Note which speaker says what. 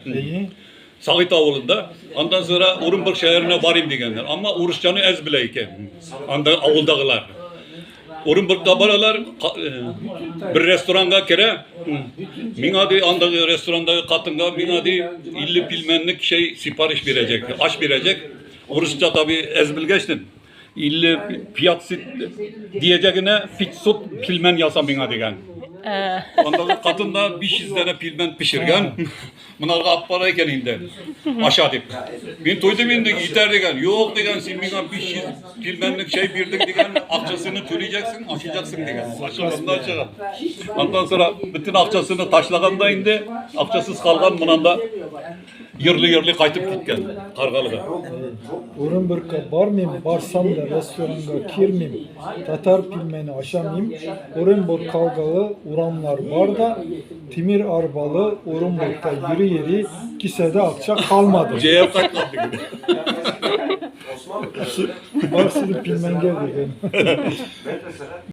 Speaker 1: Әйе.
Speaker 2: Сагит авылында. Андан sonra Орынбург шәһәренә барыйм дигәннәр. Әмма урысчаны әз белә икән. Анда авылдагылар. Орынбургка баралар, бер ресторанга керә. Миңа ди андагы ресторандагы хатынга миңа ди 50 пилмәнлек шәй сипариш бирәчәк, аш бирәчәк. Урысча таби әз белгәчтен 50 пятьсот диячәгенә 500 пилмән яса миңа дигән. Андагы хатын да 500 данә пилмән пешергән. Монарга алып бара икән инде. Аша дип. Мин туйдым инде, җитәр дигән. Юк дигән, син миңа 500 пилмәнлек чәй бирдең дигән, акчасыны түләйҗәксең, ашыйҗаксың дигән. Ашаганнан чыга. Аннан соң бөтен акчасыны ташлаган да инде, акчасыз калган монан да йөрли-йөрли кайтып киткән Каргалыга.
Speaker 1: Орынбургка бармыйм, барсам да ресторанга кермим, татар пилмәне ашамыйм. Орынбург калгалы урамнар бар да, тимер арбалы Орынбургта йөри-йөри кесәдә акча калмады.
Speaker 2: Җәяү кайткан дигән.
Speaker 1: Барысы да пилмәнгә дигән.